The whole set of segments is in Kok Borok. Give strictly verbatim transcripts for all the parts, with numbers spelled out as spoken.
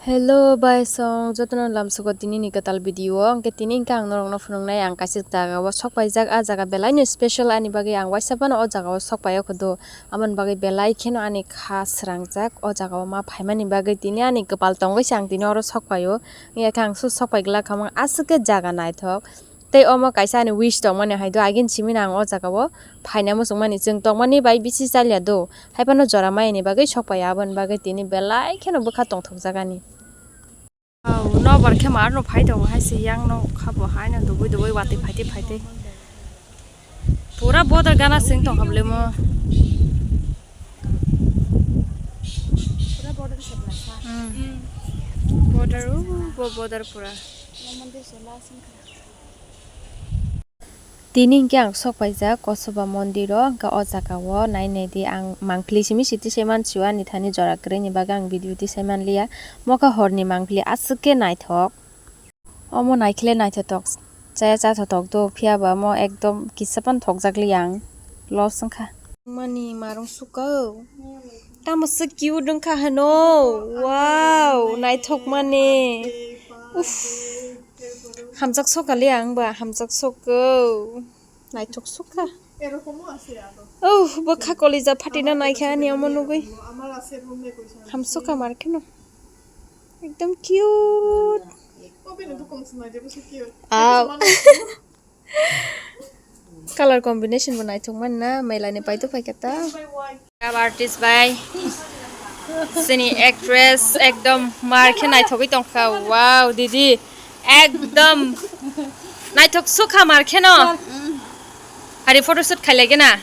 Hello, bai song jotono lamsugo tini ni kwtal video o. Hwnkhe tini hwnkhe ang norokno phunuknai, ang kaisa jaga o sok paijak. A jaga belai no special ani bagwi, ang waisa phano o jaga o sok pai o khe do. Aboni bagwi belai kheno ani kha srangjak o jaga o ma phaimani bagwi. Tini ani kwpal tongwi se ang tini oro sok pai o. Wngya khe ang su sok pai glak kha, aswk khe jaga naithok. Tei omo kaisa ani wish tongmani hai do, agin simi no ang o jaga o phaina muchungmani, chwng tongmani bai bisi chalya do, hai phano jora mayani bagwi sok pai ya, aboni bagwi tini belai kheno bwkha tongthokjak ani. Wow, nobar khe ma arno phai tongo hai se, yang no kha bo hai no dubui dubui watwi phaitwi phaitwi. Pura border gana sing tongkha bole mo. Pura border se bwlai sa. Hmm. Border, uh, bo border pura. Tini hwnkhe ang sok paijak Kosoba mondir o, hwnkhe o jaga o nai nai di, ang mangpili simi siti se mansi o, ani thani jora kwrwi ni bagwi ang video tisai manliya. Mokha hor ni mangpili aswk khe naithok. Omo naikhe le naithotok, chaya chathotok do, phiya ba omo ekdom kisa phano thokjak liya ang, loss wngkha. Mani marung suka o. Tamo se cute wngkha heno. Wow, naithok mani. Uff. Hamjak soka le ang ba, hamjak sok o. Naithok soka. Oh, bwkha kolija phatina naikha ani omo nugwi. Hamsoka mar kheno. Ekdom cute. Aw. Color combination bo naithok man na, mailani paito phaikha ta. Makeup artist bai. Sini actress ekdom mar khe naithogwi tongkha. Wow, didi. Ekdom naithok sukha mar kheno. Hari photoshoot khailai gena.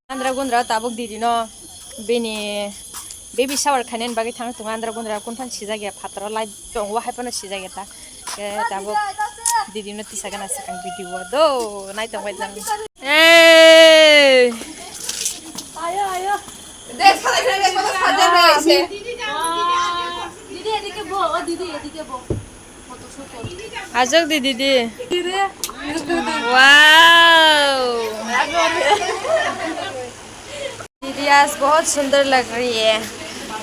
Andra gundra tabuk didi no bini baby shower khainani bagwi thang tongo. Andra gundra kun phan sijak ya, phataro light tongo, hai phano sijak ya ta. Ke tabuk didi no tisa gana sakang video o do nai tong bai jang. Hey. Ayo, ayo. Didi, didi, didi, didi. Ajak di didi. Wow. दीदी आज बहुत सुंदर लग रही है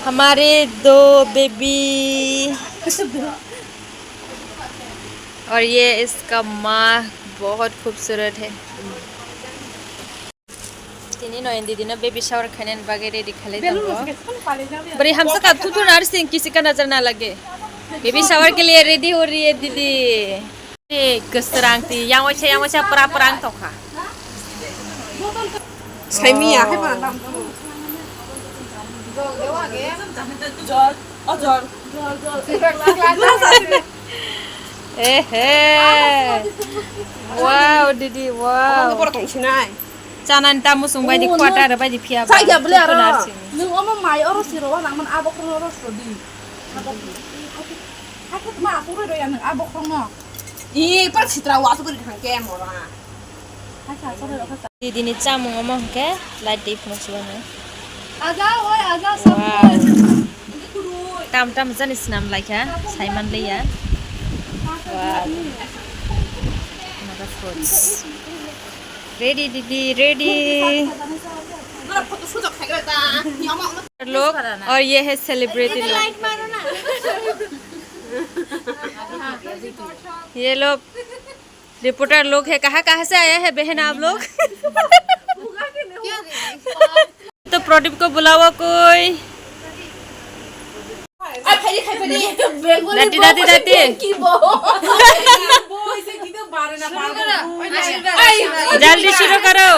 हमारे दो बेबी। और ये इसका माँ बहुत खूबसूरत है। Tini no didi no baby shower khainani bagwi ready khalai tongo. Bwrwi hamsa ka thutu narsing kisi ka nazar na lage. Baby shower ke liye ready ho rahi hai didi. Eh, kwsrang ti yang waisa yang waisa pra prang tongkha. Saimiya hai ba dam. Jol, o jol. Eh he. Wow didi wow. Chanani ta musung bai di quarter bai di phiya ba. Chaya bole aro. Nung omo mai oro siro wa nang man abo khorno oro siro di. Abo khorno. Hakhe ma asuk roi roi ya nung abo khorno. I par sitra wa asuk roi thang ke mora. Hakhe asuk roi roi. Didi ni chamung omo hwnkhe light di phunuk sibani. Aja oi aja. Wow. Tam tam jani swnam laikha, saiman liya. Wow. Mother fruits. Ready, didi, ready. Look, aur ye hai celebrity look. Ye look, reporter look hai, kahan kahan se aaya hai behin aap log? To Pradip ko bulawa koi. Dati, dati, dati. Jaldi shuru karo.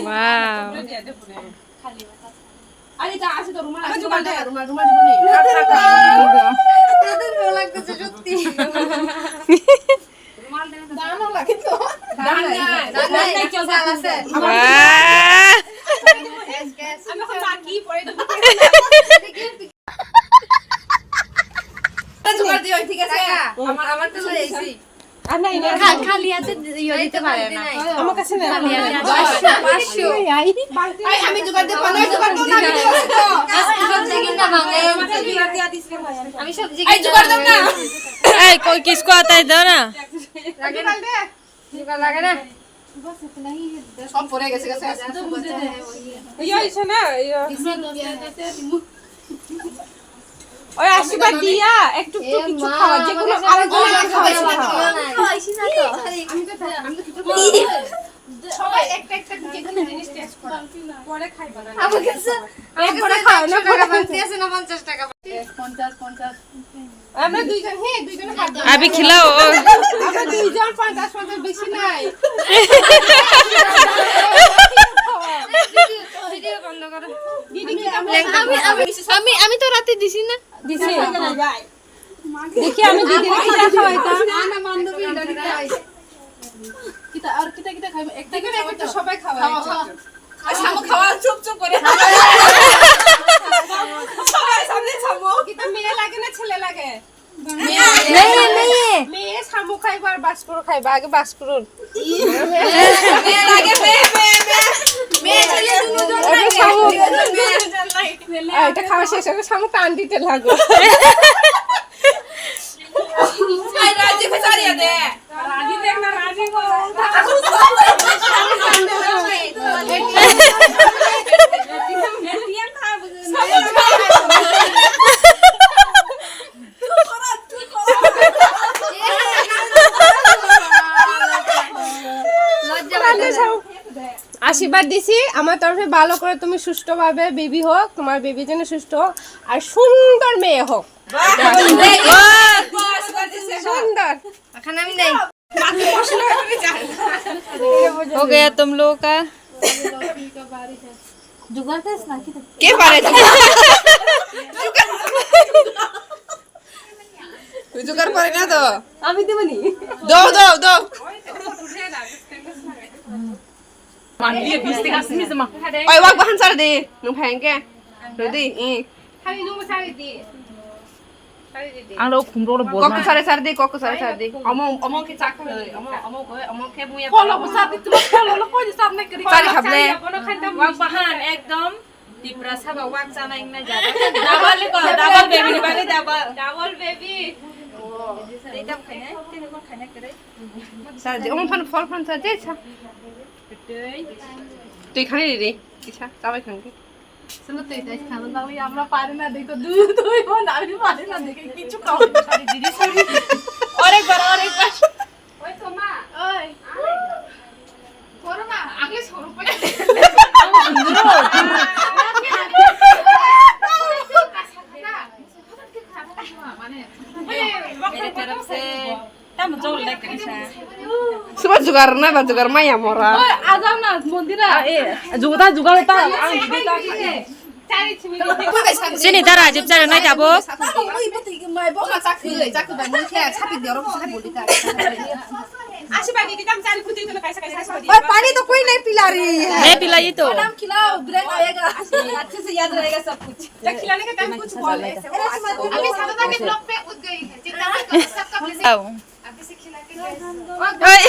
Wow. Wow. খালি হাতে ইয়ে দিতে পারে না। আমার কাছে নেই। খালি হাতে। পাঁচশো, পাঁচশো। এই, আমি জোগাড় দিয়ে পাঁচশো জোগাড় করলাম, আমি দিয়ে আসি তো। আমি সবজি এই জোগাড় দাও না। এই কই কিসকো আতা হে দাও না। লাগে না। জোগাড় লাগে না। সব পড়ে গেছে, গেছে। ইয়ো, ইসো না, ইয়ো। इसमें तो क्या है? ওই আশীর্বাদ দিয়া একটু একটু কিছু খাওয়া, যে কোনো আরেকজন একটু খাওয়া, কিছু খাওয়া। খাওয়াইছি না তো। আমি তো, আমি তো কিছু খাওয়া। সবাই একটা একটা যে কোনো জিনিস টেস্ট করো। পরে খাইবা না। আমার কাছে, আমার একবারে কাছে খাও না, একশো টাকা পরে বাকি আছে না, পঞ্চাশ টাকা বাকি। পঞ্চাশ, পঞ্চাশ। আমরা দুইজন, হ্যাঁ, দুইজনে খাবো। अभी खिलाओ। আমরা দুইজন পঞ্চাশ, পঞ্চাশ বেশি নাই। ভিডিও বন্ধ করো। দিদি কি আমরা আমি, আমি, আমি, আমি তো রাতে দিছি না। দিছি। দেখি আমি দিদিরে কিতা খাওয়াইতাম। না, না, বান্ধবী, এটা কিতা খাওয়াই? কিতা, আর কিতা, কিতা খাইবে? একটা কিতা খাওয়াই তো? সবাই খাওয়াই। খাওয়া, খাওয়া। আর শামুক খাওয়া, চুপ, চুপ করে। সবাই সামনে শামুক। কিতা মেয়ে লাগে না ছেলে লাগে? মেয়ে, মেয়ে। মেয়ে শামুক খাইবো আর বাঁশকুড়ুল খাইবো। আগে বাঁশকুড়ুল। মেয়ে লাগে, মেয়ে, মেয়ে, মেয়ে। মেয়ে ছেলে দুজন লাগে। শামুক। দুজন লাগে। আহ, এটা খাওয়া শেষ হবে, শামুক টান দিতে লাগো। এই রাজি ফেসারি দে। রাজি দেখ না, রাজি বল। লজ্জা লাগে। আশীর্বাদ দিছি আমার তরফে, ভালো করে তুমি সুষ্ঠুভাবে বেবি হোক, তোমার বেবি যেন সুস্থ আর সুন্দর মেয়ে হোক। বাহ! সুন্দর। এখন আমি নেই। हो गया तुम लोगों का। জোগাড় করিস না কি? কে পারে জোগাড়? তুই জোগাড় পারে না তো? আমি দেবো নি। দাও, দাও, দাও। Oi, wak bahan sar di. Nung phai hingke. Ready? Eh. Ang lo khumro lo bor. Kok sare sar di, kok sare sar di. Omo, omo ke chak khoi, omo, omo ko, omo ke muya. Polo ko sar di, tu polo lo koi sar na kri. Sari khable. Wak bahan ekdom. Tipra saba wak chana ingna jaga. Double ko, double baby ni bari double. Double baby. Tei tam khaina, tei ni kon khaina kere. Sar di, omo phan, phol phan sar di, sa. Tei. Tei khani di, di. Isa, sabai khani. Solo tei tei khana dali, amra pari na dekho, dui, dui, bon, ami pari na dekho, kichu khao. Sari di, di, sari. Arekbar, arekbar. Oi, Toma. Oi. Korona, agle soro pa. Mane, mere taraf se tam jol le kaisa. Suba jugar na ba jugar maya mora. Oi, ajam na mondira. Eh, jugar ta jugar ta. Sini dara jib jara nai dabo. Oi, pani to koi nahi pila rahi hai. Nahi pila ye to. Madam khilao, brain aayega. Achhe se yaad rahega sab kuch. Jab khilane ka time kuch bol aisa. Abhi Sadhana ke vlog pe uth gayi hai. Jitna bhi karo, sabka pleasure. Aao. Oi.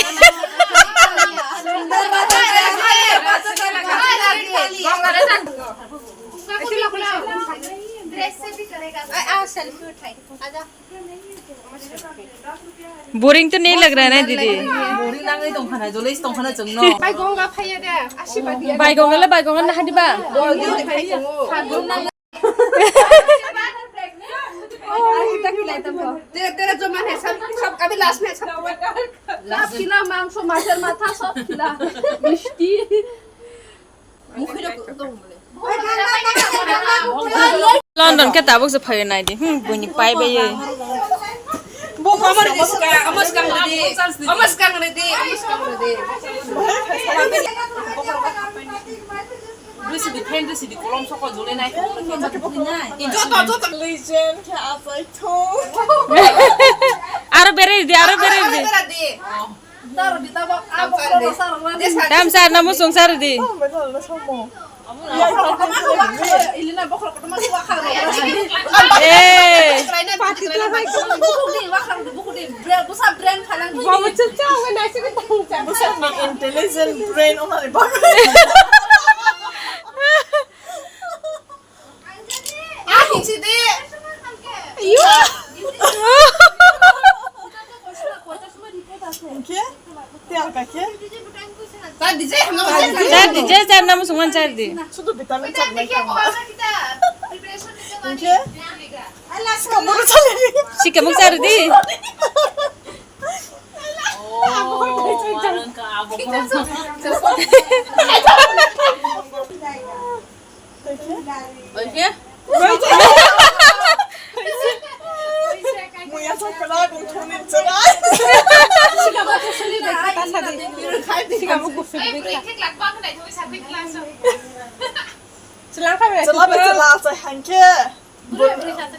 Boring to nahi lag raha na, didi? Boring nangwi tongkha na, joloi tongkha na chwngno. Bai gonga phaiya de, asi badi. Bai gonga le bai gonga na hadi ba? तेरा, तेरा जो मन है, सब, सब, अभी लास्ट में सब। सब खिला, मांस, माछर माथा, सब खिला। मिष्टी। London ke tabuk se phai nai di. Hmm, buni pai bai ye. Bo kamar diska, amos kam di, amos kam di, amos kam di. Risi di pen, risi di kolom soko jole nai. Joto, joto. Legend ke asai thong. Aro bere di, aro bere di. Bere di. Tam sar na musung sar di. Eh. Intelligent brain. Ah, hinsi di. Hwnkhe? Tei ang kha khe? Char di je, char namu sungman char di. Sudu vitamin chak nai tangma. Hwnkhe? Sikamo char di. Muya sa kala kung thoni chara. Chwla bai chwla sa hangke.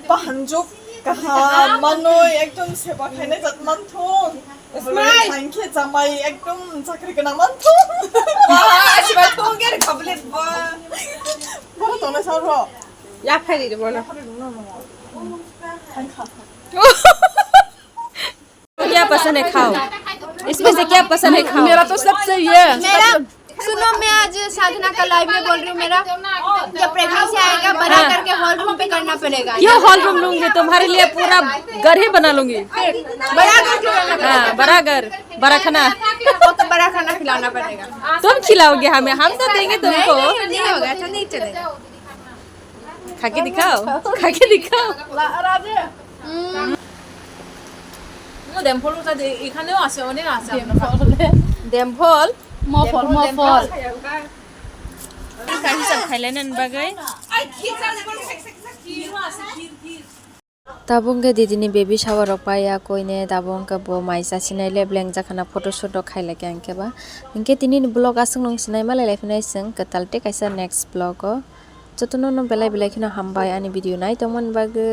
Bahanjuk kaham manwi ekdom seba khainai jat manthung. Smile. Hangke jamai ekdom chakri gwnang manthung. Wah, sibai thung ger complete ba. Boro tongnai sar ho. Ya phaidi de bono. Thang kha. क्या पसंद है खाओ, इसमें से क्या पसंद है खाओ। मेरा तो सब चाहिए। मेरा, सुनो, मैं आज साधना का लाइव में बोल रही हूँ। मेरा जब प्रेगनेंसी आएगा, बड़ा हाँ। करके हॉल रूम पे करना पड़ेगा। क्यों हॉल रूम लूंगी, तुम्हारे लिए पूरा घर ही बना लूंगी। बड़ा घर क्यों करना पड़ेगा? हाँ, बड़ा घर, बड़ा खाना। वो तो बड़ा खाना खिलाना पड़ेगा। तुम खिलाओगे हमें, हम तो देंगे तुमको। नहीं, नहीं, नहीं होगा, ऐसा नहीं चलेगा। खा के दिखाओ, खा के दिखाओ। হুম। ও, ডেমফল ওটা দে, এখানেও আছে, অনেক আছে আপনার। ডেমফল? মফল, ডেমফল, মফল। ডেমফল। Kaisa khailainan bagwi. Tabuk khe didini baby shower rok paiya koine, tabuk khe bo mai chasinai le blengjakhana photoshoot rok khailai khe hwnkhe ba. Hwnkhe tinini vlog aswk nung sinai malai lai phinai chwng kwtal tei kaisa next vlog o. Jotono no belai belai kheno hambai ani video nai tongmani bagwi.